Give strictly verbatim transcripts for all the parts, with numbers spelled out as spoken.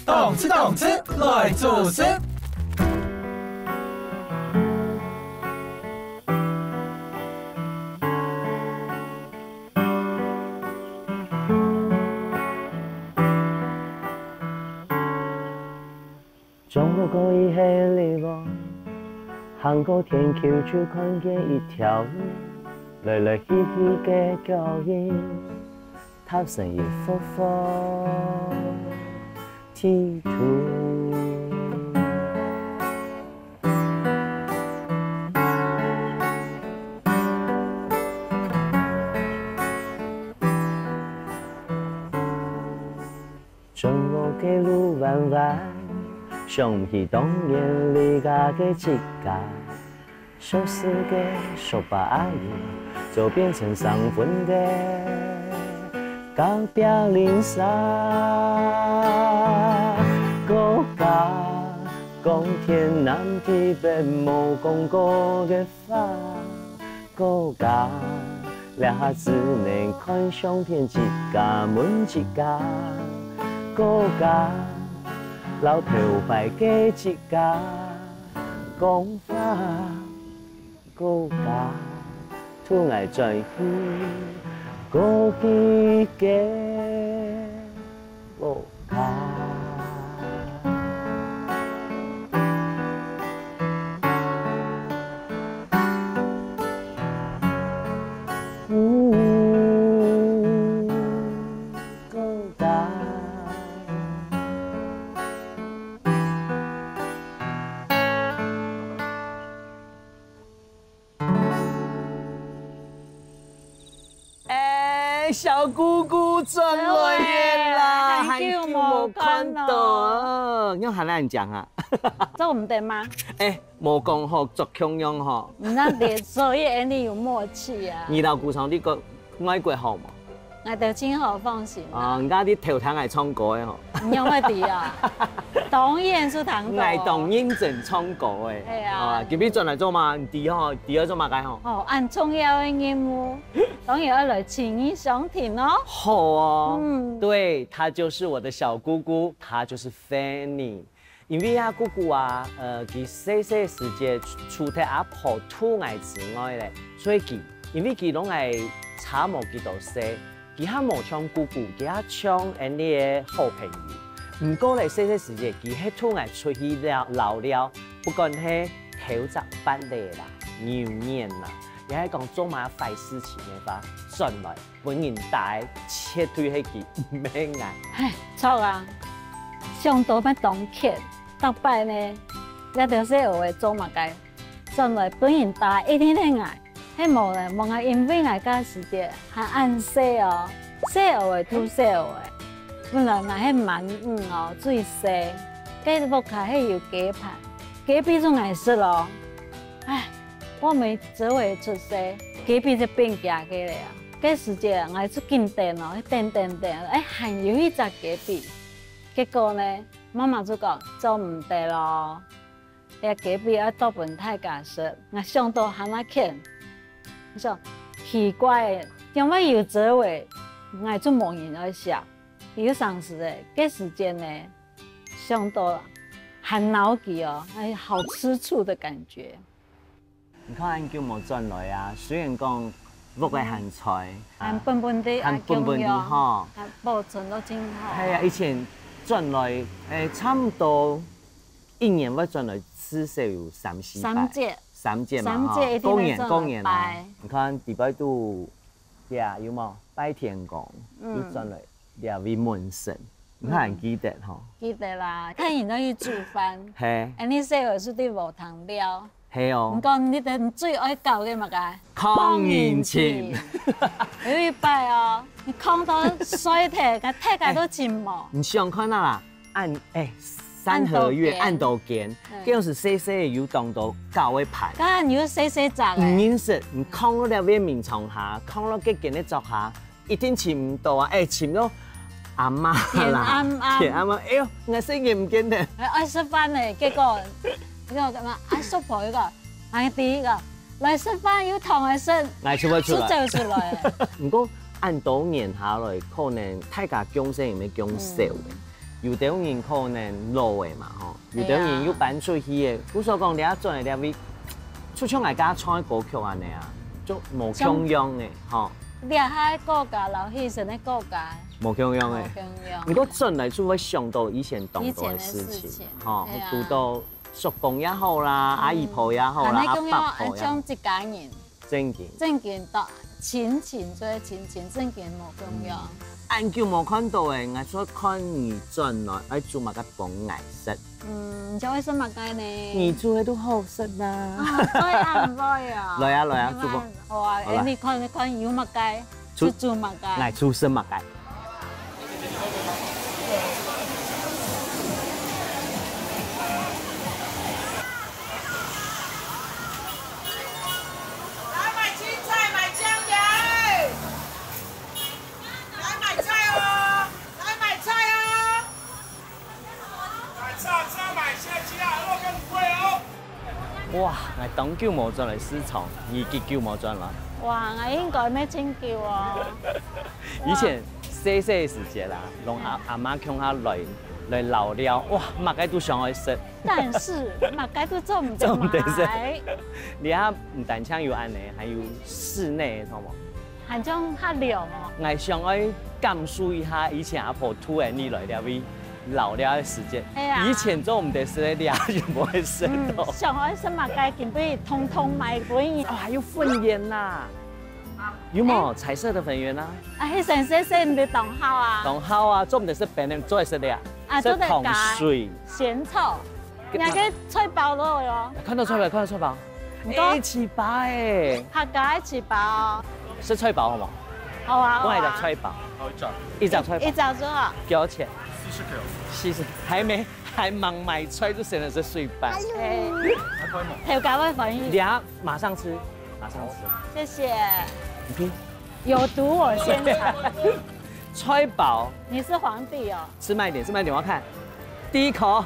動次動次來做事。中國个一个里哦，行過田坵就看見一條路，來來去去个腳印，踏成一幅幅地圖。 中國个路彎彎，想起當年離家个自家，熟事个叔伯阿姨，就變成生份个隔壁鄰舍。國家講天南地北無講過个話，國家 這下只能看相片自家問自家，國家摎頭擺个自家講話，國家渡𠊎轉去過去个國家。 哎，小姑姑轉來了啦，對，很久無看到。很久無看到啊。你還恁靚啊？做毋得嗎？哎，無講好，著共樣吼。毋但得，所以恁有默契啊。你摎古昌在國，外國好無？𠊎兜真好，放心啊。啊，人家在頭聽𠊎唱歌个吼。你仰會知啊？當然係聽到。𠊎當認真唱歌个。係啊。啊，今日轉來做麼？你知吼，知愛做麼个吼？哦，恁重要个任務。 當然愛來情義相挺哦。好哦，嗯。對，她就是我的小姑姑，她就是Fanny。因為啊，姑姑啊，呃，佢細細時節除忒阿婆渡𠊎之外咧，所以佢，因為佢摎𠊎差無幾多歲，佢還無像姑姑，佢還像𠊎个好朋友。毋過咧，細細時節，佢係渡𠊎出去尞，尞尞，不管係偷摘菝仔啦、牛眼啦， 也係講做麼个壞事情个話，轉來分人打，絕對係佢，毋係𠊎。唉，著啊，想到乜當譴，逐擺呢，這兜細孲仔做麼个，轉來分人打一定係𠊎，係無呢，無𠊎因為𠊎該時節還恁細哦，細孲仔渡細孲仔，本來𠊎係滿院哦最細，該屋下係有雞盤，雞髀就𠊎食咯。唉， 我乜朝仔出世，雞髀就變厥个了啊。該時節𠊎就緊等哦，等等等，哎，還有一隻雞髀。結果呢，媽媽就講做毋得咯，這雞髀愛剁分大家食。𠊎想到還較譴，想奇怪，仰會有朝仔，𠊎就無人愛惜。有成時仔，該時節呢，想到還惱佢哦，哎，好吃醋的感覺。 你看恁久無轉來啊，雖然講屋仔還在，還本本地，還本本地吼，還保存到真好。係啊，以前轉來，誒，差毋多一年會轉來至少有三四擺。三節。三節嘛，三節一定會轉來拜。過年，過年啊，你看禮拜六，對啊，有無？拜天公，嗯。又轉來。 這位門神，你還記得吼？記得啦，看你那去煮飯。係。恁樣細孲就在無通尞。係哦。毋過你等最愛搞个麼个？囥人情。有一擺哦，你囥到衰忒，該大家都尋無。你想看啊啦，恁，誒，三合院，恁多間。恁多間。嗯。該時細細有當多搞个盤。該你又細細隻个。毋認識，你囥到這位眠床下，囥到該間个桌下， 一定尋毋到啊！誒，尋到阿嬤啦，田阿嬤。田阿嬤，哎喲，𠊎細人毋見忒。哎，愛食飯呢，結果，結果該阿叔婆一個，哎，第一個，來食飯有糖个食，𠊎就會出來。就走出來。毋過，恁多年下來，可能大家降細人也降少个，有兜人可能老个嘛，吼，有兜人又搬出去个。故所講，你愛轉來這位，就像𠊎家唱个歌曲恁呢啊，就無共樣个，吼。 這下个國家摎以前个國家，無共樣欸。無共樣。毋過轉來就會想到以前當多个事情，以前个事情，吼，對啊。堵到叔公也好啦，阿姨婆也好啦，阿伯婆也好。恁呢講愛像一家人，正經。正經到親情做親情，正經無共樣。恁久無看到欸，𠊎就看你轉來，愛煮麼个分𠊎食。 嗯，你想愛食麼个呢？你煮个都好食啦。啊，對啊，對啊。來啊，來啊，煮飯。好啊，好啦。哎，你看，你看有麼个，就煮麼个。來，煮食麼个？來買青菜，買薑鹽。來買菜哦，來買菜哦。 哇，𠊎當久無轉來市場，你幾久無轉來？哇，𠊎應該乜盡久哦。以前細細个時節啦，摎阿，阿嬤共下來，來尞尞，哇，麼个都想愛食。但是，麼个都做毋得買。做毋得食。你啊，毋單淨有恁呢，還有室內个，好無？ 還像較涼哦。𠊎想愛感受一下以前阿婆渡𠊎你來這位尞尞个時節。係啊。以前做毋得食个，這下就無會食到。嗯，想愛食麼个，今晡日通通買分你。哦，還有粉圓吶。有無？欸。彩色的粉圓啊。啊，彼先生說毋係當好啊。當好啊，做毋得食冰的，做得食這。啊，食糖水。做得加仙草。 人家个菜包都有哦。看到菜包，看到菜包。毋過，欸，粢粑欸。客家个粢包哦。食菜包好無？好啊，好啊。我愛一隻菜包。好，一隻。一隻菜包。一隻就好。幾多錢？四十塊。四十，還沒，還吂買菜就先來食水粄。欸，還可以嗎？頭家會歡喜。你啊，馬上吃，馬上吃。謝謝。你聽。有毒我先嘗。菜包。你是皇帝哦。吃慢一點，吃慢一點，我要看。第一口。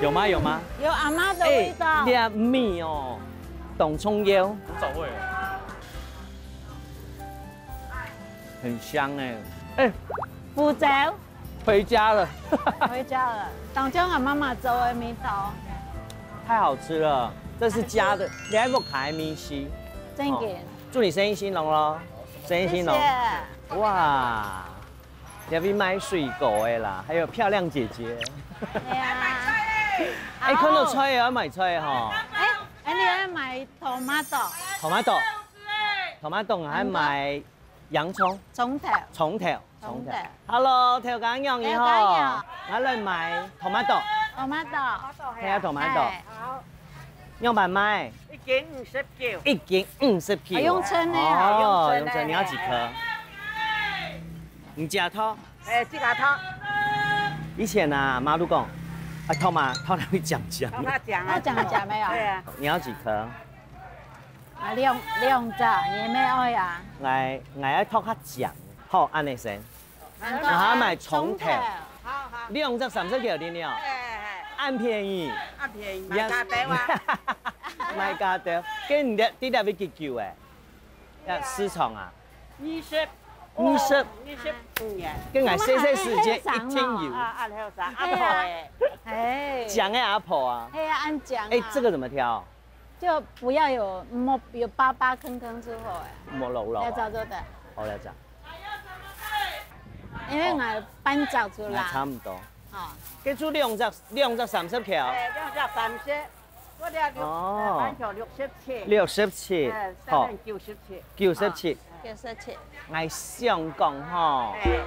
有嗎？有嗎？有阿嬤的味道。欸，這味哦，當重要。古早味。很香欸。欸，胡椒。回家了。回家了，當像我媽媽做的味道。太好吃了，這是家的，你還不開米西。正經。哦，祝你生意興隆咯，生意興隆。謝謝。哇。 這位賣水果的啦，還有漂亮姐姐。對啊。欸，看到菜也愛買菜吼。欸，欸，你愛買tomato。Tomato。Tomato，𠊎還買洋蔥。蔥頭。蔥頭，蔥頭。蔥頭。Hello，頭家娘你好。頭家娘。𠊎來買tomato。Tomato。係啊，tomato。欸。好。 仰般賣？一斤五十九。一斤五十九哦。啊，用秤的啊。哦，用秤的。用秤，你要幾顆？你加糖？欸，自家糖。以前啊，媽都講，啊，糖嘛，糖哪會講講？糖哪講啊？要講講沒有？對啊。你要幾顆？啊，兩，兩隻，你也沒愛啊？𠊎，𠊎愛糖較講，好，恁呢先。 然後還買蔥頭，好，好。兩隻三十塊定了，欸，欸，欸。恁便宜。恁便宜，買加兜啊。買加兜，該你在，在這位幾久欸？在市場啊？二十。二十。二十五年。該𠊎細細時節一定有。啊，恁後生，阿婆欸。欸。講个阿婆啊。係啊，恁講啊。欸，這個怎麼挑？ 就不要有，莫，有疤疤坑坑就好欸。莫老老啊。這隻做得。好，這隻。因為𠊎半隻就啦。那差不多。哦。該就兩隻，兩隻三十塊。欸，兩隻三十，我這六，哦。呃，半條六十七。六十七。欸，好。三十九十七。九十七。哦。九十七。𠊎想講吼，欸。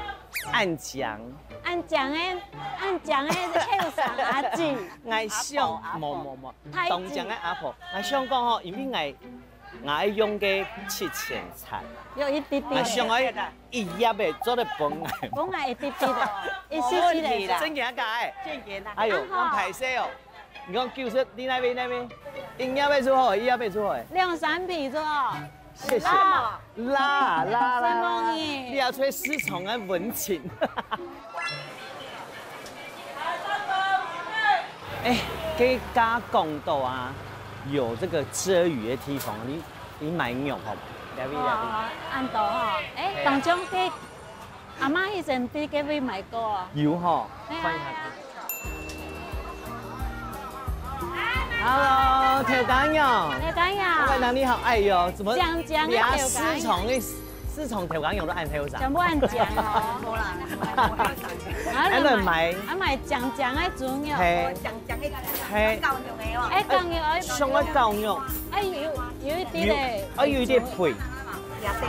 恁講。恁講欸，恁講欸，後生阿姊。𠊎想，阿婆，阿婆。無，無，無。 當靚个阿婆，𠊎想講吼，因為𠊎，𠊎愛用个七千七，有一滴滴。𠊎想愛一頁个做得分𠊎。分𠊎一滴滴个，一絲絲个。無問題啦。真个假个？真个啦。哎喲，啊，好。恁歹勢哦。你講九十，你那邊，那邊，一頁个就好，一頁个就好。兩三皮就好。谢谢。辣，辣，辣，辣，辣。承蒙你。你也出去市场个文青。哎，跟大家讲到啊，有这个遮雨的地方，你，你买肉好吗？了解，了解。哦，恁多吼。哎，嘿啊。当中个 阿媽以前在該位買過啊。有吼，係啊，看一下。係啊。Hello，豆乾肉。豆乾肉。老闆娘你好，哎呦，怎么講講个豆乾肉。連市場个，市場豆乾肉都恁後生。全部恁講哦。無啦，無啦，無啦。啊，恁多買。啊，買講講个豬肉。嘿。講講个，嘿。絞肉个哦。哎，絞肉，哎，上个絞肉。哎，有，有一滴嘞。有，哎，有一滴肥。也對，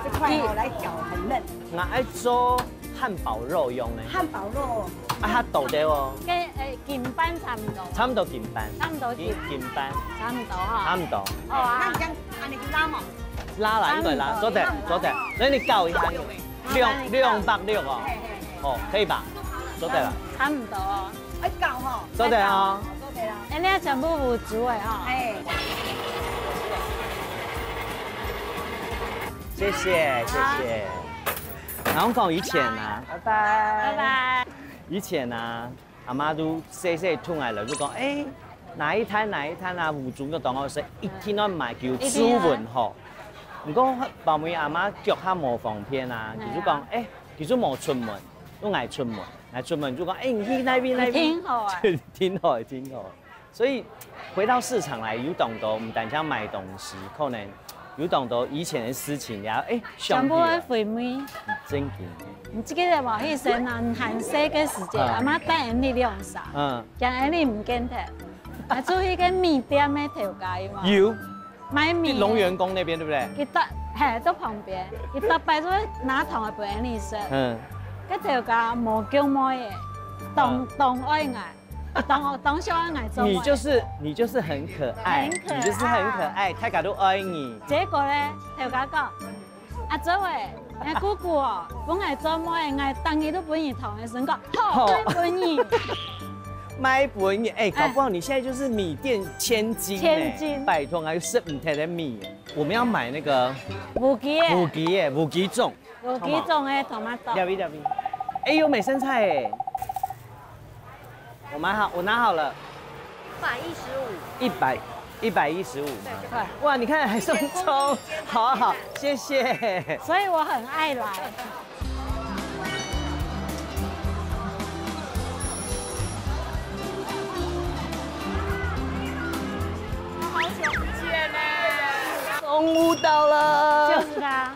這塊哦，來絞很嫩。 𠊎愛做漢堡肉用呢。漢堡肉。啊，較多个哦。跟，誒，緊粄差毋多。差毋多緊粄。差毋多緊。緊，緊粄。差毋多哈。差毋多。好啊。該恁樣恁樣去拉無？拉啦，應該拉，差毋多。做得，做得。所以你絞一下，兩，兩百六哦。嘿，嘿，嘿。哦，可以吧？做得了。差毋多哦。愛絞吼。做得哦。做得啊。哎，你愛全部滷煮个吼。哎。謝謝，謝謝。 然後講以前啊，拜拜。拜拜。以前啊，阿媽都細細同𠊎來就講，哎，哪一攤哪一攤啊，滷煮个當好食，一定愛買，佢有注文吼。毋過包尾阿媽腳下無方便啊，佢就講，哎，佢就無出門，就𠊎出門，𠊎出門就講，哎，你去那邊那邊。挺好啊。挺好，挺好。 所以回到市場來，有當多，毋單淨買東西，可能有當多以前个事情，也，哎，想起來。全部會回味。真經。你記得無？以前啊，還細个時節，啊。阿媽帶𠊎兩儕，嗯。驚𠊎毋見忒，啊，就去該米店个頭家嘛。有。買米个。龍源宮那邊，對不對？佢搭，嘿，在旁邊，佢逐擺就會拿糖來分𠊎食。嗯。該頭家無叫妹个，當，嗯。當愛𠊎。 當，當想愛𠊎做妹。你就是，你就是很可愛，很可愛。你就是很可愛，大家都愛你。結果呢，頭家講，阿周欸，𠊎姑姑哦，分𠊎做妹，𠊎逐日都分你糖个時，講，好，好。賣分你。賣分你，哎，搞不好你現在就是米店千金呢。千金。拜託，還有食毋忒个米。我們要買那個無機个。無機个，無機種。 有幾種个tomato。兩位，兩位。哎，有美生菜哎。我買好，我拿好了。一百一十五。一百，一百一十五嘛。对，对。哇，你看还送葱，好好，谢谢。所以我很爱来。好久不见呢。中午到了。就是他。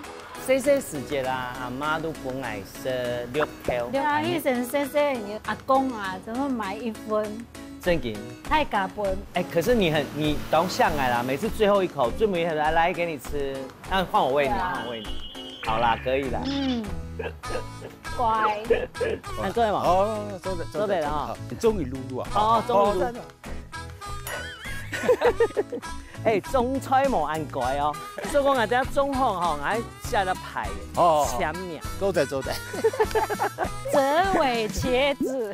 細細時節啊，阿媽都分𠊎食綠豆。對啊，以前細細，阿公啊，專門買一份。正經。大家分。哎，可是你很，你當想愛啦，每次最後一口，最尾一口來，來給你吃，那換我餵你，對啊。換我餵你。好啦，可以啦。嗯，乖。恁做得無？哦，做得，做得，做得了哈。好，終於滷滷啊。哦，終於滷。好，讚啊。 哎，種菜無恁該哦，所以講𠊎等種好吼，𠊎寫了牌，哦，簽名。做得，做得。折尾茄子。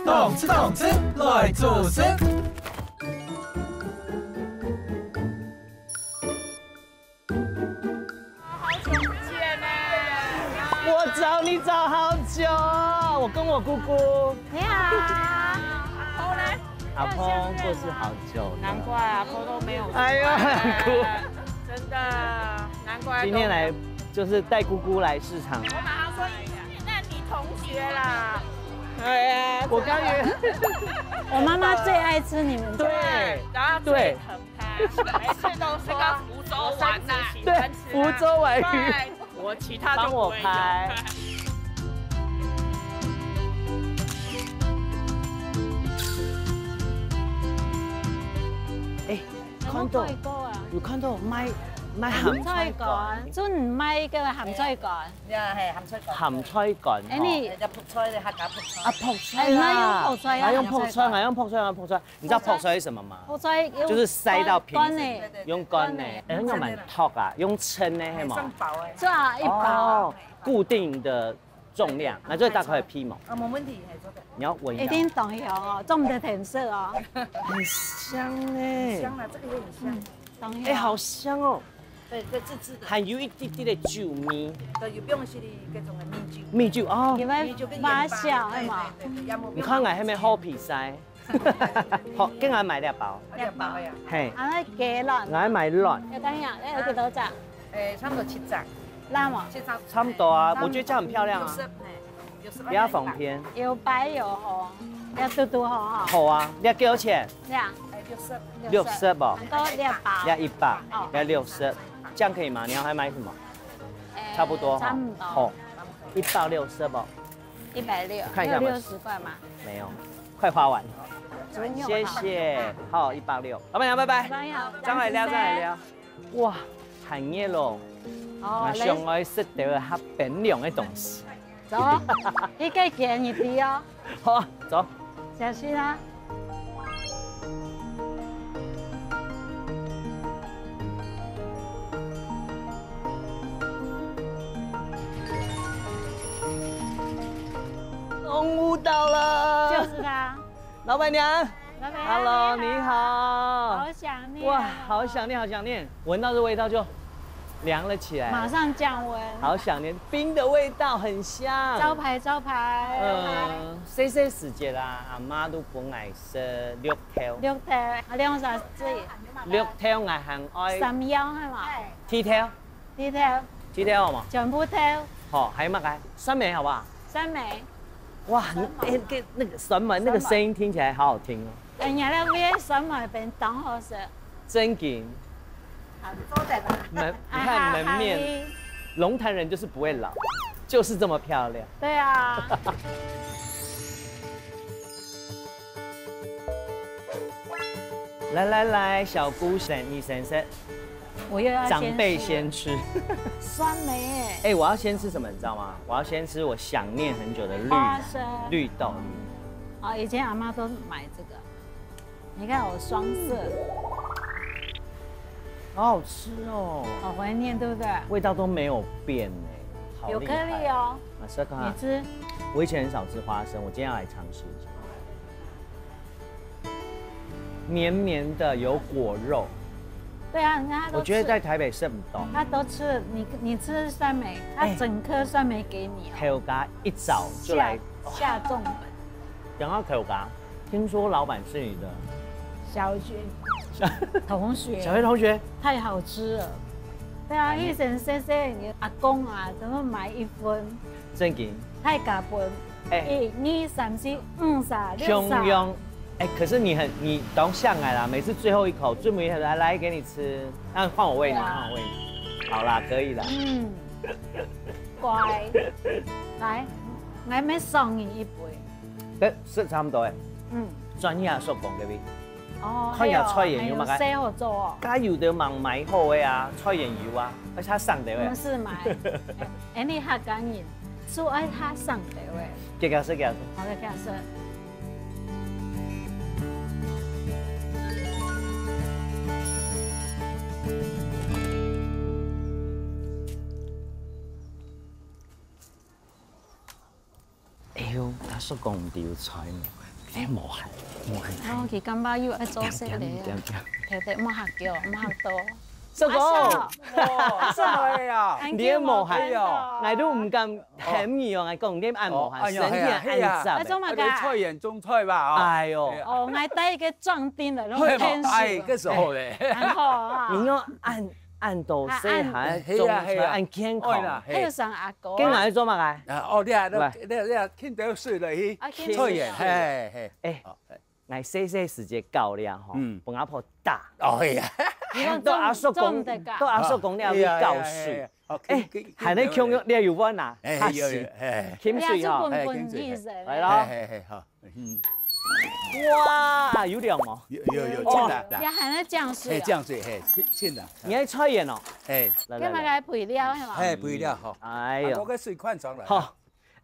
動次動次來做事。 好久不见呢。我找你找好久，我跟我姑姑。你好。阿婆呢？阿婆过世好久了。难怪阿婆都没有出来。哎呦，很酷。真的，难怪都今天来就是带姑姑来市场。我马上说，那你同学啦。哎呀，我刚也我妈妈最爱吃你们家。对，然后最疼 每次都说那个福州丸呐，对，福州丸。对，我其他就不会用。帮我拍。哎，看到，有看到有卖，卖鹹菜乾，準賣个鹹菜乾。呀，嘿，鹹菜乾。鹹菜乾，哎，你，吼。人家覆菜的，客家覆菜。啊，覆菜啦。哎，那用覆菜啊。那用覆菜，那用覆菜，那用覆菜。 你知道覆菜是什么吗？覆菜用就是塞到瓶子里，乾的。用乾的，乾的。哎，那蛮透啊，用称的，嘿嘛。算薄哎。这啊，一包啊。哦，固定的重量，那就大概皮毛。啊，没问题，还做得。你要闻一下。一定當香哦，做毋得褪色哦。很香呢。香啊，这个也很香。嗯，當香。哎，好香哦。对，这自制的。还有一滴滴的酒味。对，有不用是那种的米酒。米酒哦。有没有米酒跟盐巴发酵，对嘛？对对对，要么你看俺还没好皮塞。好，跟俺买两包。两包呀。嘿，啊，那给了。俺买卵。要等一下，那有几多只？哎，差不多七只。那么，七只。差不多啊，我觉得这样很漂亮啊。六十，哎，六十。比较方便。有白有红，要嘟嘟红哈。好啊，你要给我钱？这样，哎，六十。六十不？很多两包。要一百，哦，要六十，这样可以吗？你要还买什么？哎，差不多哈。差不多。好，一百六十不？一百六，看一下吧。有六十块吗？没有，快花完了。谢谢。好，一百六，老板娘，拜拜。老板娘，张海聊，张海聊。哇，很热咯。哦，我想愛食到較冰涼的东西。走，一个给你提哦。好，走。小心啊。 动物到了。就是他。老板娘，老板娘，Hello，你好。你好。好想念哦。哇，好想念，好想念。闻到这味道就凉了起来。马上降温。好想念，冰的味道很香。招牌，招牌。嗯，細細時節啊，阿媽都分𠊎食綠豆。綠豆，還有啥子？綠豆𠊎還愛。山藥係嘛？甜豆。 甜豆。甜豆好嗎？全部豆。好，還有麼个？酸梅好不好？酸梅。哇，酸梅。哎，那個，那個酸梅，那個聲音聽起來好好聽哦。哎呀，那邊酸梅冰當好食。真緊。好，坐等啊。门，你看门面，啊，哈，哈。龙潭人就是不会老，就是这么漂亮。对啊。来来来，小姑，你先吃。 我又要先吃了。长辈先吃。酸梅耶。哎，我要先吃什么，你知道吗？我要先吃我想念很久的绿，花生。绿豆。哦，以前阿妈都买这个。你看我双色。好好吃哦。好怀念，对不对？味道都没有变哎，好厉害。有颗粒哦。啊，试看看。你吃。我以前很少吃花生，我今天要来尝试一下。 绵绵的，有果肉。对啊，你看它都吃，我觉得在台北吃不到。它都吃了，你，你吃酸梅，它哎。整颗酸梅给你哦。头家一早就来。下，下重本。讲到头家，听说老板是你的小学同学。小学同学？太好吃了。对啊，哎，你以前細細，你阿公啊，怎么买一份？正经。太加分。 哎。一、二、三、四、五、十、六、十。雄雄。哎，可是你很，你当像哎啦，每次最后一口，最尾还来，来给你吃。那换我喂你，对啊。换我喂你。好啦，可以啦。嗯，乖。来，我们送你一杯。哎，是差不多哎。嗯。专业说讲个味。 哦，看一下菜園有麼个。還有，還有細好做哦。該有的忙買好个啊，菜園有啊，而且佢生得个。毋係買，哎，你客家人，就愛佢生得个。給佢食，給佢食。好个，給佢食。 哎喲，阿叔講毋知有菜無？哎，無閒，無閒。哦，佢感覺又愛做事咧。點點點點。對對，莫客叫，莫客多。叔公，阿叔。哦，阿叔來啊。你也無閒，哎喲。𠊎都毋敢喊你哦，𠊎講你恁無閒，哦，哎喲，身體恁雜。哎喲，哎喲。愛做麼个？啊，你菜園種菜吧，哦。哎喲。哎呀。哦，𠊎帶一個壯丁來，攏嘿，天使。哎，這時候咧。很好啊。你要按 恁多細漢，啊，恁，係啊，係啊。種出來恁健康。會啦，係。後生阿哥啊。今日愛做麼个？啊，哦，你啊，你，來。你，你啊，抾兜水落去，啊，抾兜水。菜園，係，係。哎，好，係。𠊎細細時節搞了吼，嗯。分阿婆打。哦，係啊。你講到阿叔講，種，種得㗎。到阿叔講了，你搞水。係啊，係啊，係啊。哦，哎，抾，抾，還能抾，抾，你有問啊？哎，有，有，哎。抾水吼。你啊，就分，哎，抾水，分醫生。來咯。哎，哎，哎，好。 嗯。哇，有涼哦。有，有，有，哦。真的，真的。也還在降水啊。嘿，降水，嘿，真，真的。你愛菜園哦。嘿。來，來，來。幹嘛該肥料，係嘛？嘿，肥料，吼。哎喲。啊，我个水灌上來。好。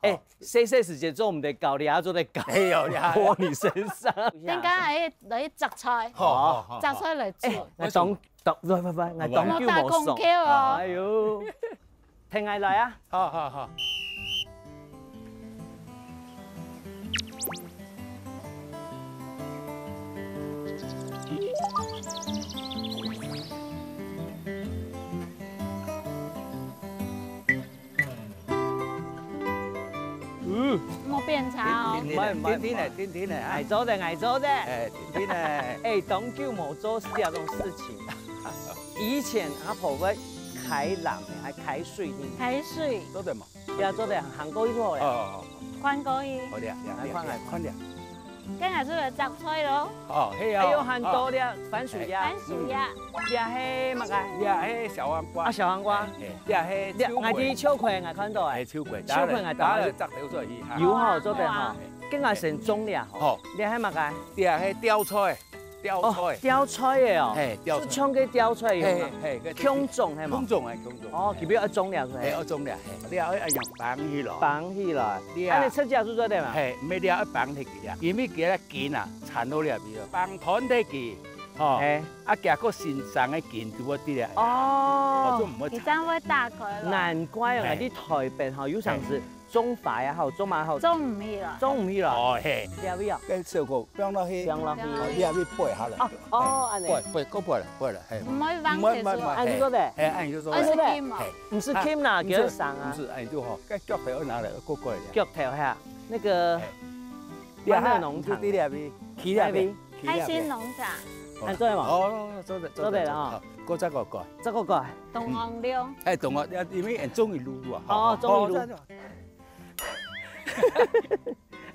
哎，好。細細時節做毋得搞，你還做得搞。哎喲，你還，潑你身上。等下還來摘菜，好，好，好，摘菜來煮。哎，𠊎當，當，喂，喂，喂，𠊎當久無送。莫打空氣哦。哎喲，聽𠊎來啊。好，好，好。莫變差哦。定定定定定定定定，𠊎做得，𠊎做得。哎，定定呢。哎，當久無做這種事情。以前阿婆會㧡籃，還㧡水呢。開水，做得嘛。呀，做得行過去好了。哦，看過去。好的，來看來。看的。跟下就來摘菜咯。哦，係啊。哎喲，還多了，番薯呀番，薯呀，這係麼个？這係小黃瓜。啊，小黃瓜。哎，這係這秋葵。𠊎知秋葵，𠊎看到哎。哎，秋葵，秋葵，𠊎打了打了摘掉做一下。有吼，做得吼。跟𠊎先種了吼。好。這係麼个？這係吊菜，吊哦菜，。吊菜个哦。嘿，吊菜。就像个吊菜一樣啊。嘿嘿，共種係嘛？共種个共種。哦，佢必要種了係嘿，嘛？愛種了，嘿，了愛用綁起來。綁起來。這啊，你出價就做得嘛？嘿，乜了愛綁起來，因為佢个根啊，纏到了邊，綁斷忒佢，吼，哎，啊，結果新生个根就會出來。哦就。毋會你這樣會打開了。難怪哦，嘿。你台北吼，有常時種花也好，種麼好，種毋起了。種毋起來。哦嘿，了不了？跟小果放落去，放落去。哦，你也去背下來。哦，哦，恁呢。背背，過背來，背來，嘿。毋會放毋會毋會毋會，結束啊。哎，你做得。嘿，哎，你就做。哦，係金哦。嘿，毋係金啦，毋叫啥啊毋？係，哎，你就好，該腳頭拿來，過過來。腳頭下，那個嘿。歡樂農場。就在那邊，起那邊，起那邊。開心農場。恁做得嘛？哦，做得做得了哈。過再過過。這個過。東王六。哎，懂了，因為中意擼啊。哦中意擼。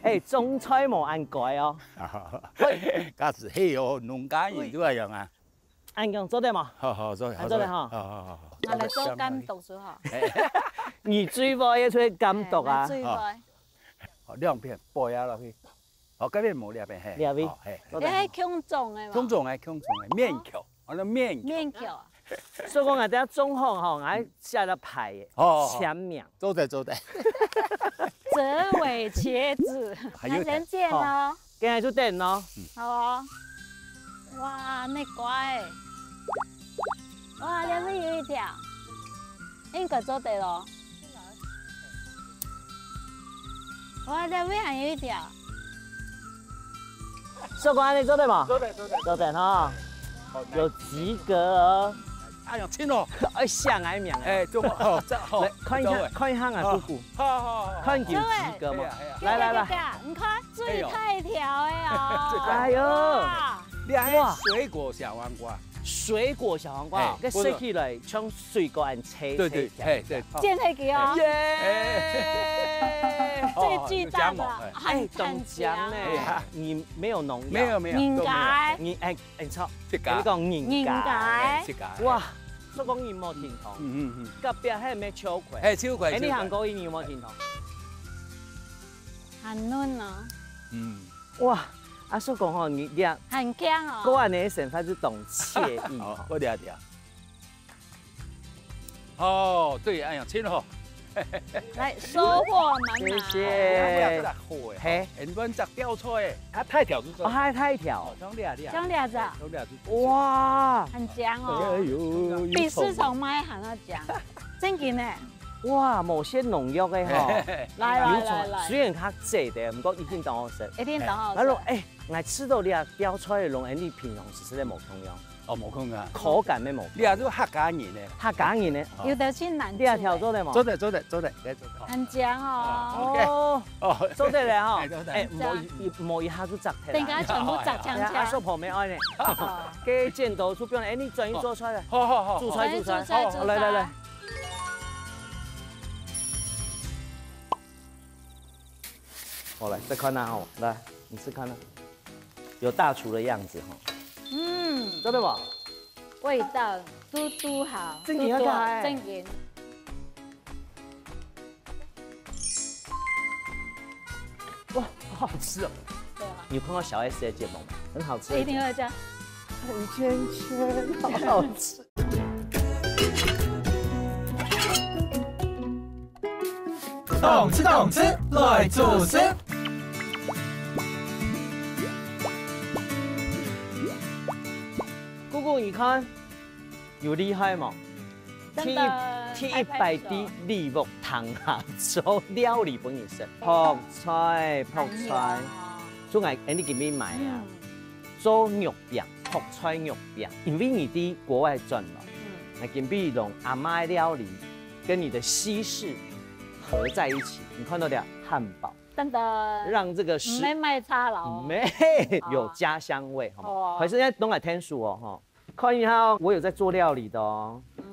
哎，種菜無恁該哦。假使係哦，農家人都係樣啊。恁樣做得嘛？好好做，啊做得哈。好好好好。拿來做監督就好。你最會出監督啊？最會。好，兩片背啊落去。好，這邊無這邊嘿。這邊好嘿。做得哈。你係共種个嘛？共種个共種个，面球，我說面球。面球啊。所以講，𠊎等下種好吼，𠊎寫了牌耶，哦簽名。做得做得。折尾茄子，還有那先剪哦。今日就等咯。好哦。哇，恁乖。哇，這位有一條，應該做得咯。哇，這位還有一條。所以講，恁呢做得嘛？做得做得。做得哈，好，有及格。哎呀，親哦。哎，寫𠊎名哎。哎，中哦，這好。來看一下，看一下啊，姑姑，好好好。看有及格嘛哎呀哎呀。來來來，對，你看最大條个哦。哎呦，哇，你還有水果小黃瓜。水果小黃瓜，哎該食起來像水果恁脆對對，脆。嘿對。剪下去哦。耶！最巨大的，哦有夾毛哎哎，中獎呢很強哦。哎呀，你沒有農藥。沒有沒有。應都沒有。該。你哎哎，你錯，這個。你講應該。應該。這個。哇，所以講你無聽懂，嗯嗯嗯。隔壁係毋係秋葵？哎，秋葵。哎，你秋葵。行過去，你有無聽懂？很嫩哦，嗯。哇，阿叔講吼，你這很強哦。過恁呢生活就當愜意好，吼。我了解。哦，對，哎呀，真好。來，收穫滿滿。謝謝。這好哎。嘿，很多人摘吊菜哎，啊，大條就做。哦，還大條哦，。像這樣這樣。像這樣子啊，像這樣就。哇很強哦，哎呦，比市場賣還要強，正經呢。哇，無施農藥个吼。來來來來，雖然較細个，毋過一定當好食。一定當好食。然後，哎，𠊎食到這吊菜个龍眼，你平常時食个無共樣，哦，無共樣。口感乜無。你啊，這個客家人呢？客家人呢，有得去南你啊條做得無？做得做得做得，來做得。很強哦。哦，哦，做得了吼。哎做得哎，無一無一下就摘忒啦。等下全部摘淨哎呀，阿叔淨。婆無愛呢，哦給剪刀出表呢，哎，你轉去做出來了。好好好。煮出來，哎煮出來。煮出來好，來來來。煮出來。好，來，試看啊吼，來，你試看啊，有大廚的樣子吼，嗯，做得無？味道嘟嘟好，正經要嘟嘟好看欸正經。哇，好好吃哦！對啊，你有看過小S的節目嗎？很好吃的。一定會這樣。很甜甜，好好吃。動吃動吃來做事。姑姑，你看，有厲害無？真的第一，第一擺在禮物堂下做料理分你食，泡菜，泡菜。所以𠊎，哎，你今日買啊，做肉餅，泡菜肉餅，因為你在國外轉來，𠊎今日用阿媽的料理跟你的西式合在一起，你看到這漢堡。等等，让这个食毋係賣茶樓哦。没有家乡味，好吗？哦还是要懂得天数哦，哈。看一下哦，我有在做料理的哦。嗯，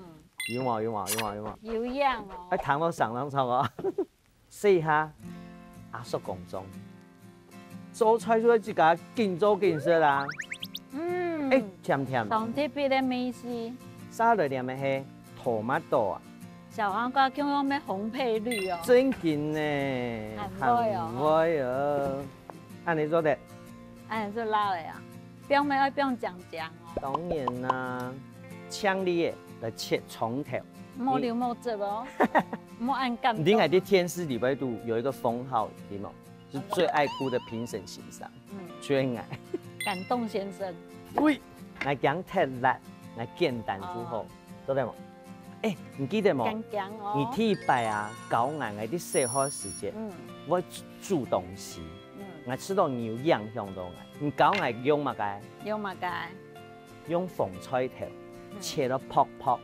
有冇？有冇？有冇？有冇？有樣哦哎，。糖都上上上哦。试一下，阿叔公中，做菜就係自家緊做緊食啦。嗯，哎，甜甜，當特別个味緒。沙律裡面係tomato啊，小黃瓜共樣愛紅配綠哦。真緊呢，很會哦很會哦。恁樣做得，哎，係辣个啊，放乜愛放靚靚哦。當然啦，青梨个來切蔥頭。莫留莫汁哦，莫恁感動。你知𠊎在電視裡背肚有一個封號，有無？是最愛哭的評審先生，嗯，最愛。感動先生。喂，𠊎驚忒辣，𠊎簡單就好哦，做得無？哎，你記得無？講講哦。你第一擺啊，教𠊎，𠊎在細漢時節，嗯，我煮東西，嗯，𠊎試著你有影響到𠊎。你教𠊎用麼个？有麼个？用紅菜頭嗯切到薄薄，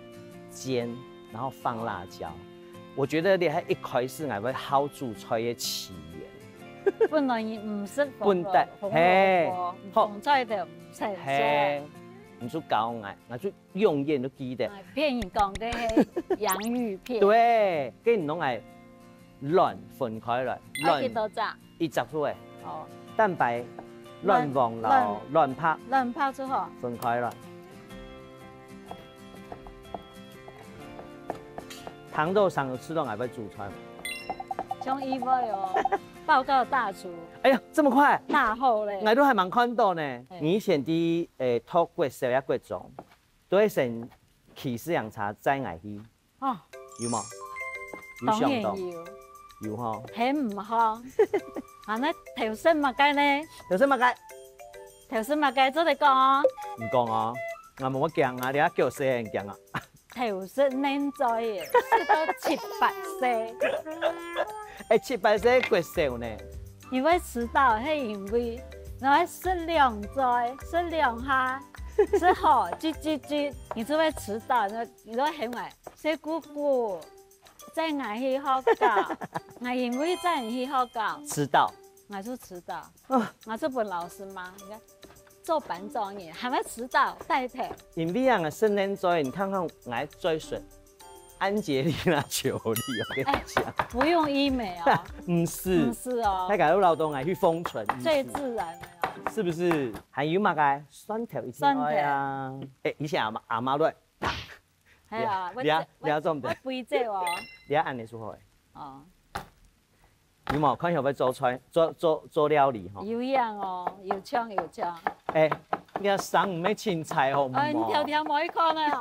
煎，然後放辣椒。我覺得這係一開始𠊎會好煮菜个起源。本來你毋識紅本來蘿蔔，嘿紅蘿蔔好紅菜頭毋識食。嘿，你就教𠊎，𠊎就永遠都記得。哎，騙你講个係洋芋片。對，跟你弄來卵分開來，卵愛幾多隻？一隻出來，哦，蛋白、卵黃摎卵白卵白就好。分開來。糖豆上有試著𠊎會煮菜嗎？像意外哦，報告大廚，哎呀，這麼快！大後嘞。𠊎都還吂看到呢。你以前在誒讀國小也國中，都會先騎自行車載𠊎去，哦，有無？有當想到？然有，有吼。很毋好。啊，該頭食麼个呢？有什麼个？頭食麼个做得講哦？你講哦，𠊎無驚啊，你還叫細人驚啊？頭食恁濟耶，食到七八歲。哎，七八歲國小呢？你會遲到，係因為你會食兩嘴，食兩下，食好，嘰嘰嘰，你就會遲到。你你都喊𠊎，小姑姑，載𠊎去學校，𠊎因為載你去學校，遲到。𠊎就遲到，啊𠊎就分老師罵，你看，做班長个還會遲到，帶頭。因為啊，十年前你看看𠊎嘴唇，安潔莉娜裘莉，我跟你講，不用醫美哦，毋是不，是哦大，家都老懂愛去封唇，毋是最自然的哦。是不是？還有麼个？蒜頭一定愛啊！哎，以前阿媽阿媽都會，係啊，你啊我你啊做毋得我背這哦。你愛恁樣就好誒。哦，有無？看曉會做菜，做做做料理吼。有樣哦，有像有像。哎，你个聲毋係清彩好無？哎，你調調無一看啊。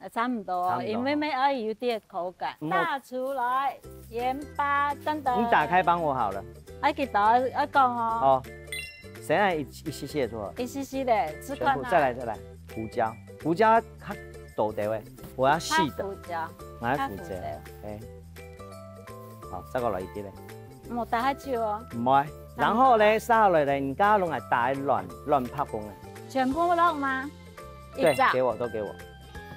啊差不多哦，差不多因為乜愛有點口感。嗯大廚來，鹽巴等等。你打開幫我好了。哎，記得愛講哦，哦，先來一一息息就好。一息息的，試看啊。全部再來再來，胡椒，胡椒較多點誒，我要細的，胡椒，我要胡椒較胡椒。哎，好，再過來一點嘞。莫打太久哦，毋會。然後呢，下來呢，你剛剛攏來打一卵卵白粉啊。全部落嗎？一對，隻。給我，都給我。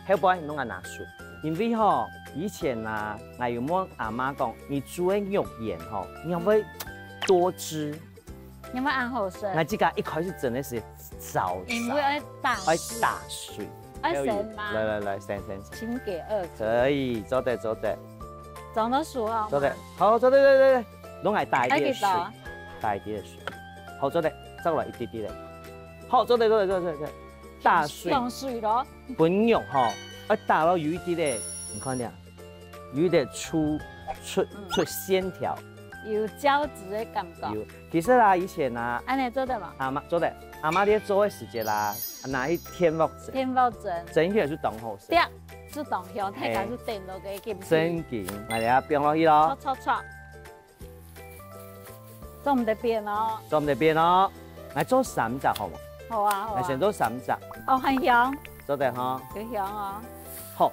後背攏愛拿水，因為吼，以前啊，𠊎有問阿媽講，你煮个肉圓吼，你會不會多汁？你有沒有按好食？𠊎自家一開始真的是燥燥，因為愛打愛水，打水。愛先嗎？來來來，先先先。先給二廚，可以，做得做得裝到熟好嗎？做得，好，做得做得做得，攏愛打一滴水愛幾多，打一滴水，好，做得，再來一滴滴嘞，好，做得做得做得做得，打水。用水咯，分肉吼，愛打到有一滴咧，你看這，有一點出出嗯出線條。有膠質的感覺。有，其實啊，以前啊，按呢做得嗎？阿媽做得，阿媽咧做个時節啦，拿去電鑊蒸，電鑊蒸，蒸起來就當好食。對，就當香，大家就等到个金真緊，來，等下放落去咯。搓搓搓，做毋得變哦。做毋得變哦，來做三隻好無？好啊，好啊。來先做三隻，哦，很香，做得吼。很香哦。好，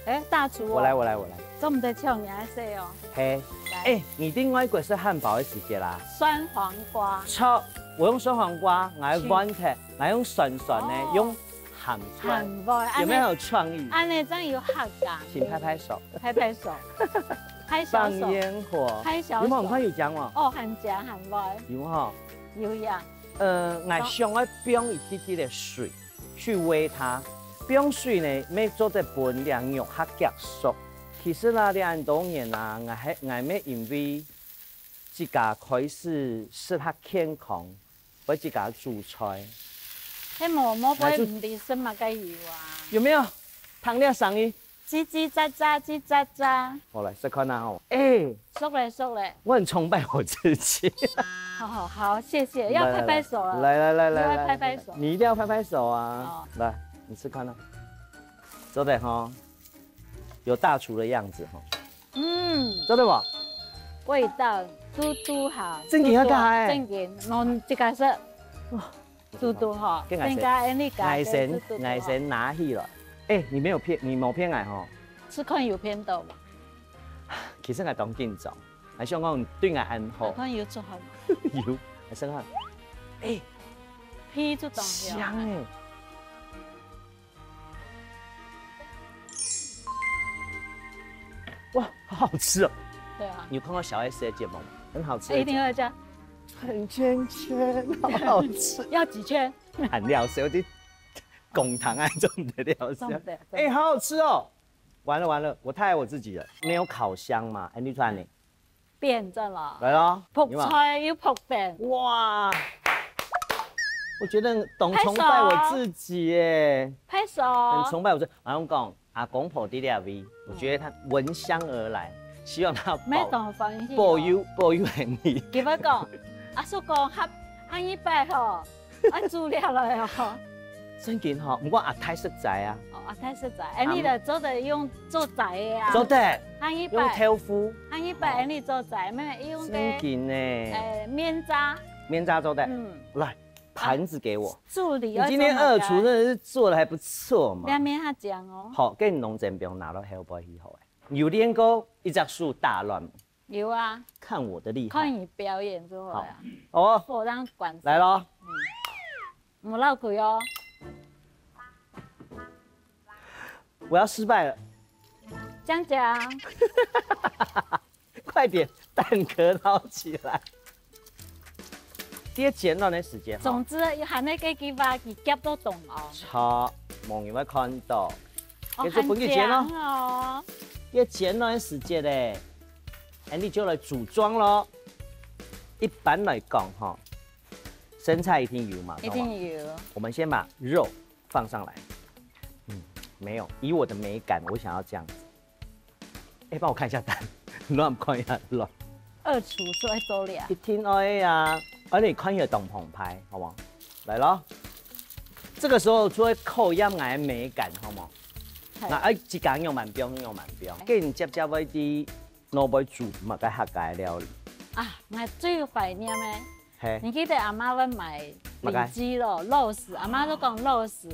哎，大廚哦，我來，我來，我來。做毋得像你愛食哦。嘿，來，哎，你在外國食漢堡个時節啦，酸黃瓜，炒，我用酸黃瓜，我還是換忒，我還用酸酸的，哦用鹹酸，很味，有沒有很有創意？按呢這樣有客感，請拍拍手。拍拍手。開小手。放煙火。開小手。有無？你看有靚無？哦，還靚，還靚。有吼。有呀。呃，𠊎想愛放一滴滴个水去煨它。放水呢，乜做得分這肉較遽熟。其實啦，這恁多年啊，𠊎係，𠊎乜因為自家開始食較健康，會自家煮菜。係無，無會毋知食麼个油啊？有沒有？聽這聲音。 吱吱喳喳，吱喳喳。好，來試看啊吼。哎，熟了，熟了。我很崇拜我自己。好好好，謝謝，要拍拍手了。來來來來來，你要拍拍手。你一定要拍拍手啊！哦。來，你試看啊。做得吼，有大廚的樣子吼。嗯，做得無？味道嘟嘟好，正經要加欸。正經，弄這个是，哇， 嘟嘟吼，跟𠊎先，等下恁樣加个嘟嘟吼。𠊎先，𠊎先拿去了。哎，你沒有騙，你無騙𠊎吼。試看有騙到無？其實𠊎當緊張，𠊎想講你對𠊎恁好。試看有做好無？有，𠊎試看。哎，皮就當香。香欸。 哇，好好吃哦！對啊。你有看過小S的節目嗎？很好吃的節目。一定要這樣。很圈圈，好好吃。要幾圈？很料事，有點公堂啊，這種的料事。重點，重點。哎，好好吃哦！完了完了，我太愛我自己了。沒有烤箱嘛，哎，你看你。 變正了。來咯，覆菜又覆等。有沒有？哇！我覺得當崇拜我自己耶。拍手。很崇拜我自己。阿公講，阿公婆在這位，我覺得他聞香而來，希望他保，沒什麼關係哦。保佑，保佑你。佢會講，阿叔講，下，下一擺吼， 愛煮了了喲。正經吼，毋過阿太食齋啊。哦，阿太食齋，哎，你就做得用做齋个啊。做得，下一擺，用豆腐。下一擺，哎，你做齋，沒有用个，正經呢。哎，麵渣。麵渣做得。嗯。來，盤子給我。助理，你今天二廚真的是做得還不錯嘛。兩面較講哦。好，跟你弄整餅拿到後背去好欸。有練過一隻手打亂嗎？ 有啊。看我的厲害。看你表演就好了。好。哦。我當管事。來咯。嗯。莫漏氣哦。我要失敗了。講講。快點，蛋殼撈起來。在煎卵个時間吼。總之，還在該句話，佢夾到中哦。著，無人會看到。哦，繼續分佢煎咯。還靚哦。在煎卵个時間咧， 哎，你就來組裝咯。一般來講吼，生菜一定有嘛，一定有。懂嗎？我們先把肉放上來。嗯，沒有，以我的美感，我想要這樣子。哎，幫我看一下蛋，亂看一下亂。二廚最會做料。一定愛啊，而且看起來當澎湃，好不好？來咯。這個時候就會考驗𠊎个美感，好無？係。那，哎，自家用慢放，用慢放，哎。跟你接接位置 老妹煮麼个客家料理？啊，𠊎最懷念个，嘿。你記得阿媽會買里脊咯，麼个？肉絲，阿媽都講肉絲，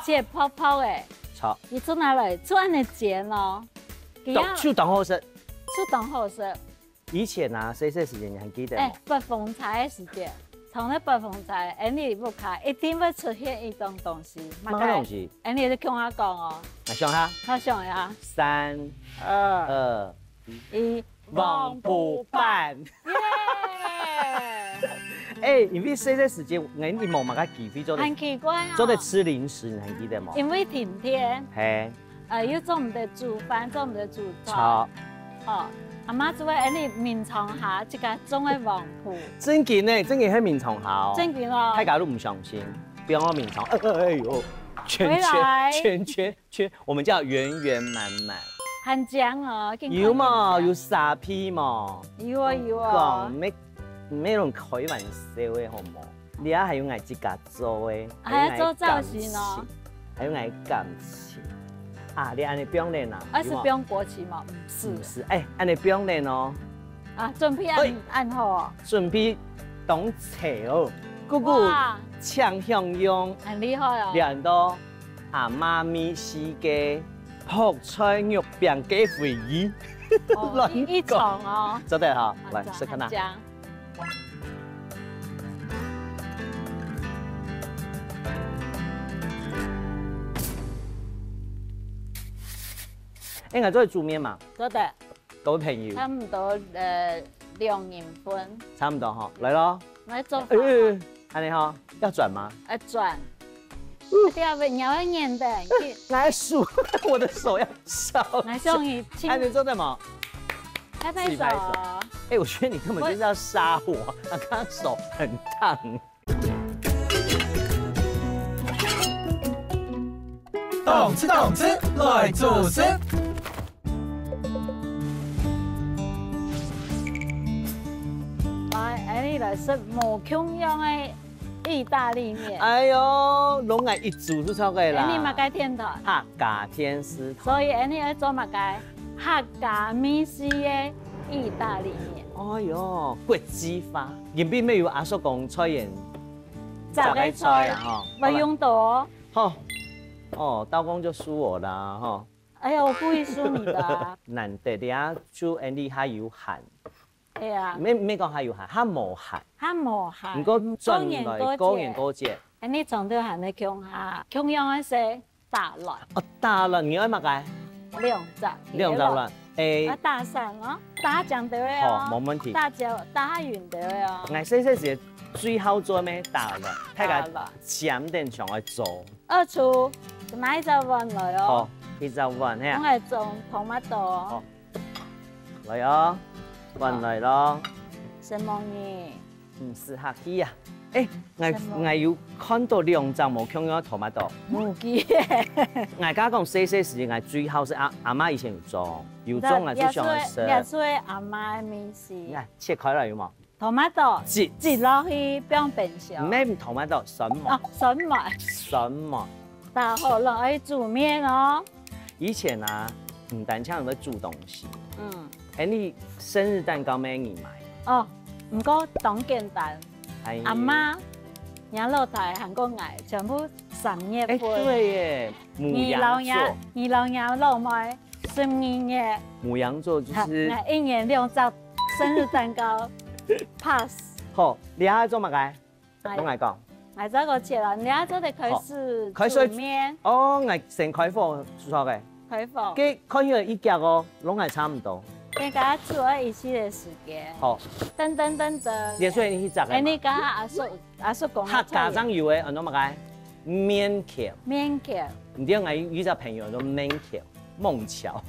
切薄薄个，著。佢做拿來做恁樣煎咯，佢要當，就當好食。就當好食。以前啊，細細時間你還記得無？哎，發風搓个時間，從那發風搓，恁樣屋下一定會出現一種東西，麼个東西？恁樣就共下講哦。來想下。我想一下。三、二、二、一，黃瓠瓠。耶！哎，因為細細時間，𠊎等無麼个機會做得，很奇怪哦。做得食零食，你還記得無？因為停電，嘿。呃，又做毋得煮飯，做毋得煮菜。著。哦，阿媽就會恁樣眠床下，自家種个黃瓠。正經呢，正經係眠床下哦。正經哦。大家都毋相信，放到眠床，哎，哎，哎喲，圈圈，回來。圈圈， 圈，我們叫圓圓滿滿。很靚哦，緊看有無？有沙皮無？有哦，有哦。講，沒，沒人開玩笑的，好無？你啊，還有𠊎自家做的，還要做造型哦。還有𠊎感情，還有𠊎感情。啊，你恁樣放咧哪？啊，是放過去嗎？有無？毋係。毋係，哎，恁樣放咧哦。啊，準備恁，哎。恁好哦。準備當齊哦。姑姑，哇。請享用。很厲害哦。兩道 阿媽咪係个覆菜肉餅个回憶。哦，亂講。一，一重哦。做得哈，來，很讚，試看啊。很讚。哎，𠊎做得煮麵嘛？做得。各位朋友，差不多呃兩人份。差不多哈，來咯。來做飯。呃，按呢哈，要轉嗎？要轉。這位你要演的，你可以。拿手，我的手要燒。拿手你亲。还没做对吗？拍拍手。自己拍手。哎，我觉得你根本就是要杀我，那刚刚手很烫。动次动次来做事。来，哎，你来食无共样的意大利面。哎哟，拢爱一煮就超过啦。哎，你嘛该天团。客家天师团。所以，哎，你爱做嘛该客家美食的意大利面。哎哟，国际化，因为没有阿叔讲菜园 十个菜啊，吼。毋用多哦。好，哦，刀工就输我啦，吼。哎呀，我故意输你的啊。难得的啊，就恁呢还有閒。哎呀。没，没讲还有閒，还无閒。还无閒。毋过转来过年过节。恁呢总都閒得共下，共样个事。 打卵。哦，打卵，你愛麼个？兩隻。兩隻卵。哎。啊，打散哦，打醬就會哦。好，無問題。打醬，打下勻就會哦。𠊎細細時最好做咩？打卵，大家打卵。尖等上愛做。二廚，拿一隻碗來哦。好，一隻碗，嘿啊。𠊎愛裝tomato哦。好。來哦，碗來咯。承蒙你。 毋使客氣啊。哎，𠊎，什麼？𠊎有看到兩隻無共樣个tomato。無記耶。𠊎剛講細細時，𠊎最好食阿，阿媽以前有種，有種𠊎最喜歡食。這，這係，這係阿媽个味緒。你看，切開來有無？Tomato，切。切落去放冰箱。毋係tomato，蒜末。哦，蒜末。蒜末。打好了，愛煮麵哦。以前啊，毋單淨會煮東西，嗯。 恁呢生日蛋糕乜你買？哦，毋過當簡單。哎。阿媽，若老弟還過𠊎，全部三月份。哎，對耶，牡羊座。你老娘，你老娘老妹，十二月。牡羊座就是。𠊎一年兩隻生日蛋糕，pass。好，你還愛做麼个？ 哎。攏愛講。𠊎再過切啦，你愛做得開始好，開始煮麵。哦，𠊎先開火煮好个。開火。該看起來一夾哦，攏還差毋多。你該煮愛一息个時間。好。等等等等。你說你去摘个嘛？哎，你剛剛阿叔，阿叔講个客家常有个，安到麼个？麵球。麵球。你知道𠊎有一隻朋友安到麵球。 孟橋，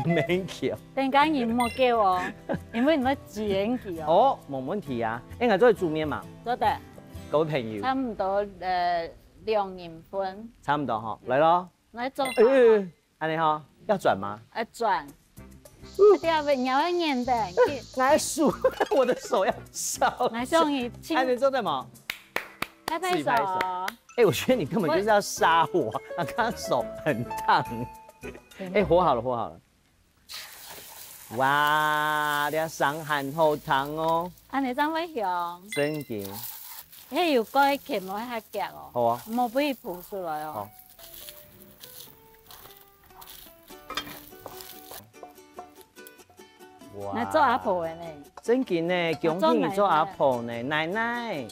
孟橋。等下你莫叫哦，因為你會剪佢哦。哦，無問題啊。哎，𠊎做得煮麵嘛？做得。各位朋友。差不多，呃，兩人份。差不多哈，來咯。來做飯。哎，哎，哎，恁呢哈，要轉嗎？要轉。嗯。這位你要演的，你，𠊎手，我的手要燒。來，送你，請。哎，你做得嗎？拍拍手。自己拍手。哎，我覺得你根本就是要殺我，啊，剛剛手很燙。 哎，火好了，火好了。哇，這聲還好聽哦。恁呢正會香。正經。該油蓋緊，毋好較遽哦。好啊。莫分佢浮出來哦。好。哇。𠊎做阿婆个呢。正經呢，恭喜你做阿婆呢，奶奶。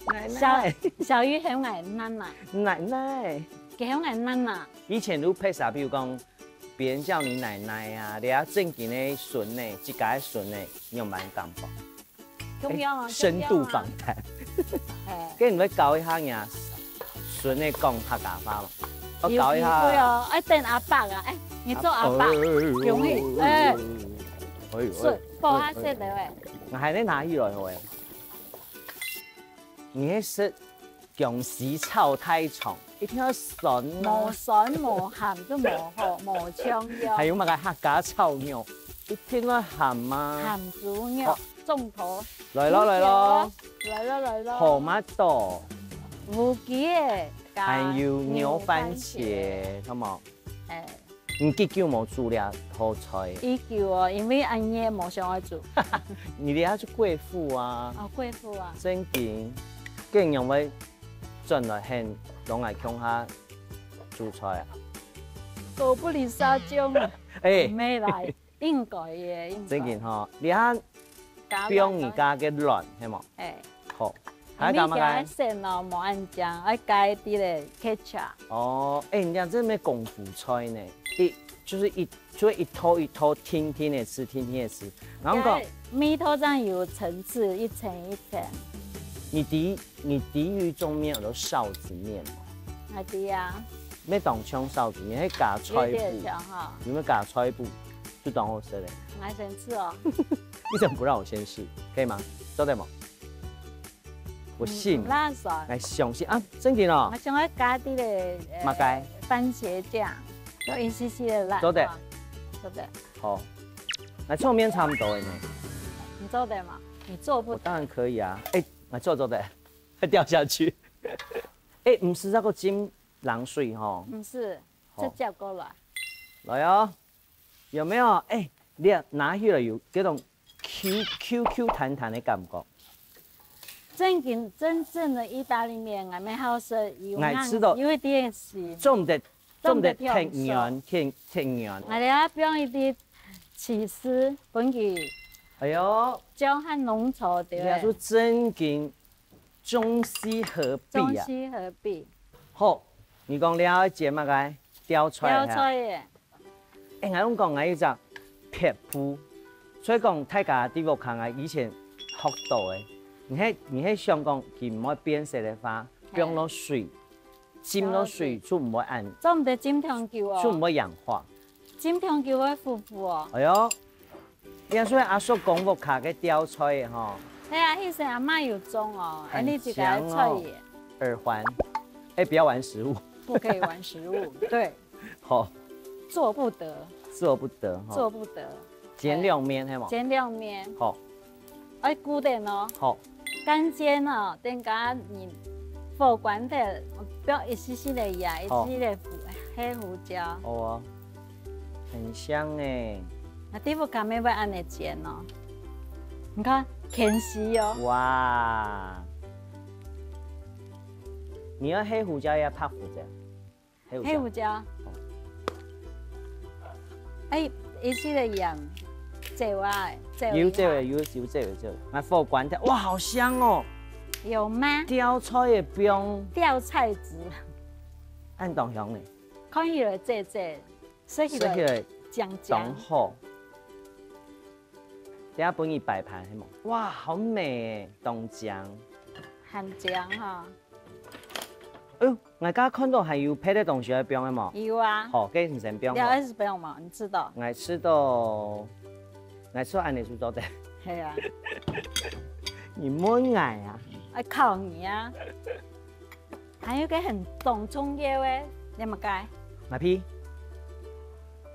奶奶。小，小魚喊𠊎奶奶。奶奶。佢喊𠊎奶奶。 以前有拍攝，比如講，別人叫你奶奶啊，你啊正經个孫呢，自家个孫呢，你有蠻感覺？共樣啊，哎，深度訪談。共樣啊。嘿。該你會教一下你啊孫呢講客家話嗎？我教一下。有機會哦，愛等阿伯啊，哎，你做阿伯，啊，容易，哎，哎，哎，是，哎，不好意思的喂。哎，哎。𠊎還在哪裡來喂？ 你係食薑絲炒大腸，一定要酸啊。無酸無鹹都無好，無香料。還有麼个客家炒肉，一定要鹹啊。鹹豬肉，好。重頭。來咯，來咯。來咯，來咯。Tomato。無機个，還有牛番茄，牛番茄。好無？哎。 你幾久無煮這道菜？已久哦，因為恁熱無想愛煮。你這下就貴婦啊。哦，貴婦啊。正經，該仰會轉來喊同𠊎共下煮菜啊？狗不理撒嬌啊。哎。毋係啦，應該个，應該。正經吼，你看 放你家个卵，係無？哎。好。還加麼个？你家个餡哦，無恁靚，愛加一滴个ketchup。哦，哎，你講這咩功夫菜呢？一，就是一就會一頭一頭，定定个食，定定个食。然後講，味道正有層次，一層一層。你知你知有一種麵叫做臊子麵嘛？啊，知啊。乜當像臊子麵，係加菜脯，有點像哈。有無加菜脯？就當好食嘞。我先試哦。你怎麼不讓我先試？可以嗎？做得嗎？ 我信，嗯，辣手。來，相信啊，正經哦。我想要加點个，呃，麼个？番茄醬，有一絲絲的辣。做得。啊，做得。好，來，上面差不多的呢。你做得嗎？你做不得。我當然可以啊。哎，來做做得，會掉下去。哎，毋係那個浸冷水吼。毋係，好。直接過來。來哦。 有沒有？哎，你拿起來有這種Q Q Q彈彈的感覺。正經真正的義大利麵，𠊎乜好食，有，𠊎知道，有一點鹹，做毋得，做毋得，做毋得忒軟，忒忒軟。𠊎兜愛放一滴起司，分佢，哎喲，焦和濃稠，對不對？人家說正經中西合璧啊。中西合璧。好，你講你愛煎麼个？吊菜哈？吊菜耶。 哎，𠊎同你講，𠊎有一隻撇步，所以講大家在屋下，𠊎以前學到个，你係你係想講佢毋會變色个話，嘿。放落水，浸落水就毋會恁，做毋得浸忒久哦。就毋會氧化。浸忒久會苦苦哦。哎喲，你看，所以阿叔公屋下个吊菜个吼，係啊，以前阿嬤有種哦，恁樣一個菜葉。耳環，哎，不要玩食物。不可以玩食物，對。 好。做不得。做不得哈。做不得。煎涼麵，係無？煎涼麵。好。愛顧等哦。好。乾煎哦，等下你火關忒，放一絲絲个鹽，一絲絲个胡，黑胡椒。好啊。很香哎。啊，這下敢會恁樣煎哦。你看，牽絲哦。哇。你要黑胡椒，要白胡椒？ 黑胡椒。黑胡椒。哦。哎，一絲个鹽，走啊，走一下。有走个，有有走个走个。來，火關忒，哇，好香哦！有嗎？吊菜个香。吊菜籽。恁當香呢。看起來脆脆，食起來食起來當香。當好。等下分你擺盤，係無？哇，好美欸，當香。很香哈。 哎喲，𠊎剛剛看到還有別个東西愛放个無？有啊。好，該你先放好。你愛先放嘛，你知道。𠊎知道，𠊎知恁樣就做得。係啊。你問𠊎啊？愛考你啊。還有個很當重要个，你麼个？麥皮。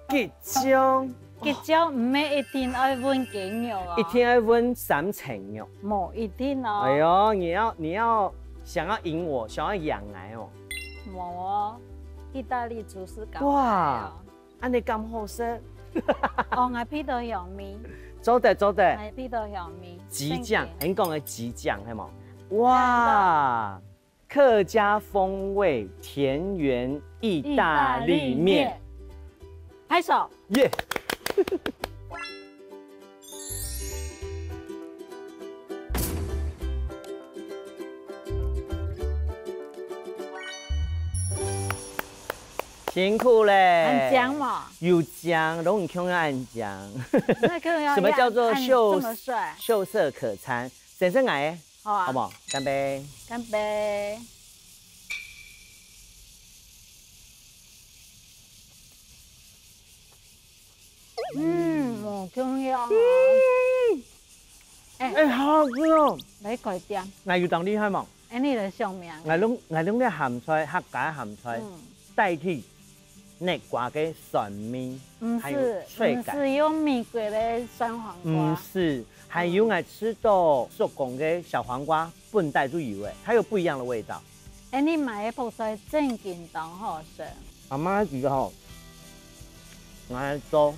桔醬。桔醬毋係一定愛搵雞肉哦。一定愛搵三層肉。無一定哦。哎喲，你要你要想要贏我，想要贏𠊎哦。無哦，義大利廚師搞哇，恁樣敢好食？哦，𠊎鼻到香味。做得做得。𠊎鼻到香味。桔醬，正經。你講个桔醬係無？哇！ 客家風味田園義大利麵。義大利麵。拍手。耶！辛苦咧。恁靚嘛？有靚，攏毋共樣恁靚。那個要什麼叫做秀，要看這麼帥。秀色可餐？先生來。 好啊。好不好？乾杯。乾杯。嗯，無共樣哦。嗯。哎。哎，好好吃哦。來，快點。𠊎有當厲害無？哎，你來上面。𠊎攏，𠊎攏个鹹菜，客家鹹菜，嗯。代替 竻瓜个酸味，毋係，還有脆感。毋係用美國个酸黃瓜。毋係，還有𠊎試著叔公个小黃瓜，本底就有欸，它有不一樣的味道。哎，你買个泡菜正經當好食。阿嬤覺得吼，𠊎做，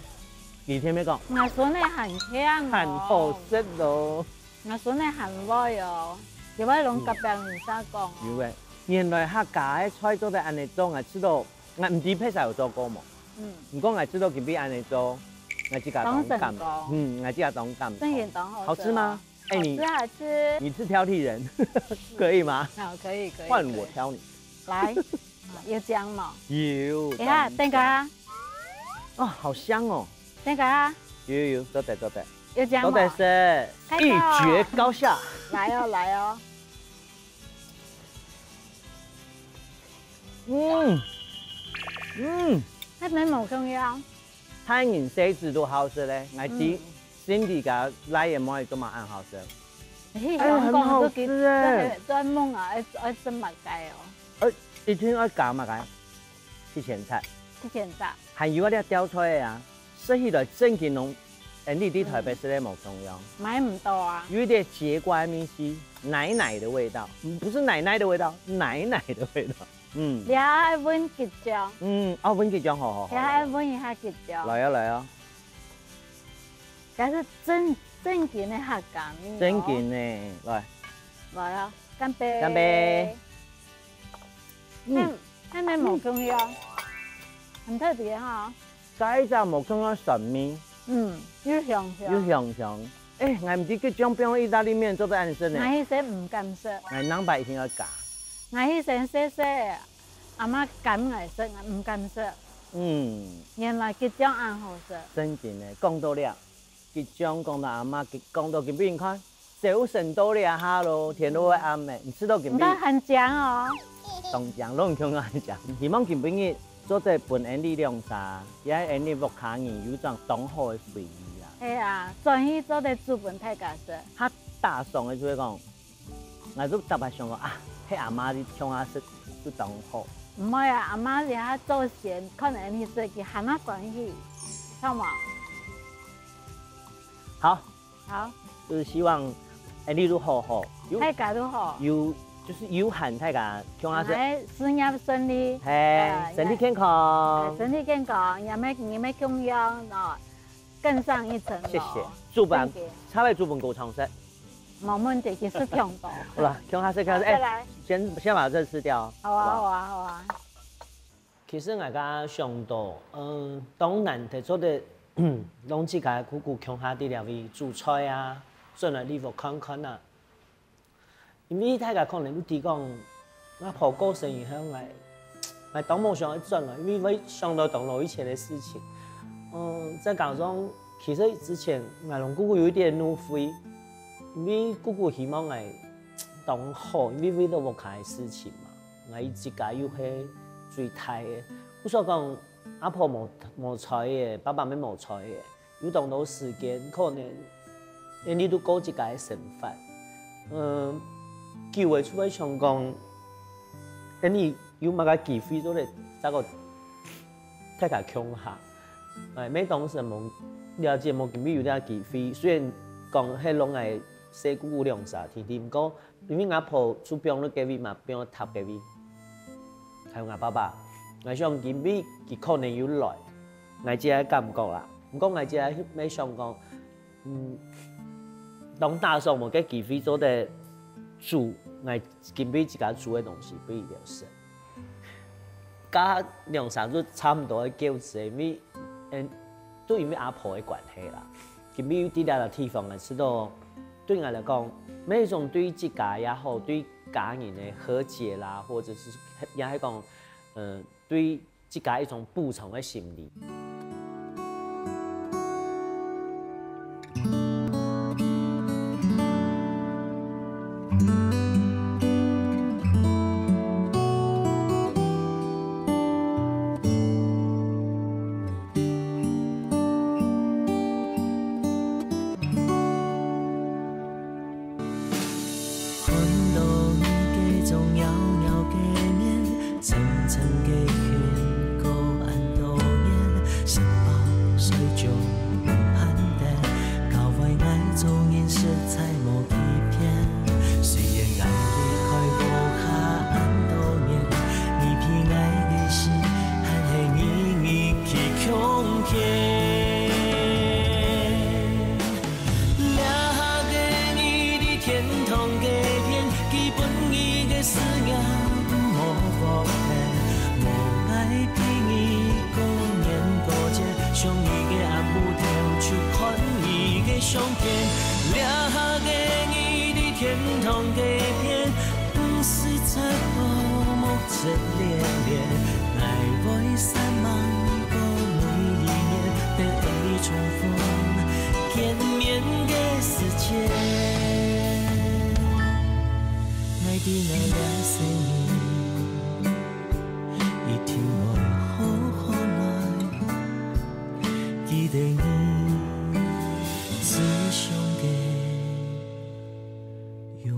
佢聽你講，𠊎孫仔還慶哦。還好食咯。𠊎孫仔還會哦，有愛攏甲別人家講哦。有欸，原來客家个菜做得恁樣做，𠊎試著 𠊎毋知別儕有做過無？嗯。毋過𠊎試著今晡日恁樣做，𠊎自家當感，當成功。嗯，𠊎自家當感動。正經當好食哦。好吃嗎？哎，你，好吃，好吃。你是挑剔人，可以嗎？好，可以，可以，換我挑你。可以。來，啊，有醬嗎？有，等一下，當然。等一下。啊，好香哦！那个啊，有有有，做得做得，有讲吗？做得是一决高下。来哦来哦，嗯嗯，还蛮无共样。大人細子都好食嘞，我知，嗯，Cindy个倈仔妹都蛮恁好食。你想讲，哎，很好吃哎。都专门啊，爱爱食么个哦？呃，一定要加么个？七千菜。七千菜。还有啊，这吊菜啊， 食起來正經攏，恁呢在台北食个無共樣。買毋到啊。有一點節瓜米絲，奶奶的味道，嗯，不是奶奶的味道，奶奶的味道。嗯。你還愛搵桔醬。嗯，哦，搵桔醬，好好好。你還愛搵一下桔醬。來啊，來啊。這是正正經个客家味哦。正經个，來。來啊，乾杯。乾杯。嗯，還還蠻無共樣，很特別哈。 該隻無共樣个酸味，嗯，又香香。又香香。哎，𠊎毋知佢醬放意大利麵做得恁食呢。𠊎以前毋敢食。𠊎兩擺一定要加。𠊎以前細細，阿媽揀𠊎食，𠊎毋敢食。嗯。原來桔醬恁好食。正經个，講到了，桔醬講到阿媽，講到今晡日看， 朝晨到這下咯，天都會暗咧，你食到今晡日？毋但還靚哦。當靚，攏共樣靚。希望今晡日做得分𠊎兩儕，也係𠊎屋下人有張當好个回憶啦。係啊，轉去做得煮分大家食。較打爽个就係講，𠊎就逐擺想講啊，係阿媽佇鄉下食就當好。毋會啊，阿媽佇遐做事，看𠊎食，佢還較歡喜，曉無？好， 好。就是希望，哎，你都好好，有，大家都好。有，就是有閒大家共下食。哎，事業順利。嘿，哎，身體健康。哎，身體健康，也沒，也沒共樣哦，更上一層樓。謝謝。祝福，正經。差不多祝福夠長壽。無問題，其實挺多。好了，共下食，共下食，哎，再來。先，先把這吃掉，好啊，好不好？好啊，好啊。 其實𠊎个想到，嗯，當難得做得，同自家个姑姑共下在這位煮菜啊，轉來你屋看看啊。因為大家可能都知講，阿婆過身以後，𠊎，𠊎當無想愛轉來，因為會想到當老以前个事情。嗯，再加上，其實之前𠊎同姑姑有一點誤會，因為姑姑希望𠊎當好，因為為了屋下个事情嘛。 𠊎自家又係最大个。故所講，阿婆無，無在个，爸爸乜無在个，有當多時間，可能，𠊎兜都過自家个生活。嗯，久了就會想講，𠊎兜有麼个機會做得再過大家共下。哎，乜當時無了解，無今晡日有這个機會，雖然講係摎𠊎細姑姑兩儕定定，毋過 因為吾婆就放在該位嘛，放在塔該位，還有吾爸爸。𠊎想今晡日佢可能有來，𠊎自家个感覺啦。毋過𠊎自家乜想講，嗯，當打爽無个機會做得煮，𠊎今晡日自家煮个東西分佢兜食。 加兩三日差毋多个夠食，因為，嗯，都因為阿婆个關係啦。今晡日在這个地方个時候，對𠊎來講，乜一種對自家也好，對家人个和解啦，或者是也係講，嗯，對自家一種補償个心理。 看到你該張妖妖个面，層層个雲過恁多年，承包水就毋盼得，教壞𠊎做人實在無幾片。雖然𠊎離開屋下恁多年，你比𠊎个心，還係日日去共牽。 這下个你在天堂該片，佢分你个思念無福分，無愛陪你過年過節，想你个暗晡頭就看你个相片。這下个你在天堂該片，毋使再過目 赤烈烈，𠊎會煞猛過每一年，见面个时节，爱的爱，这生命一定会好好来，记得你思想个容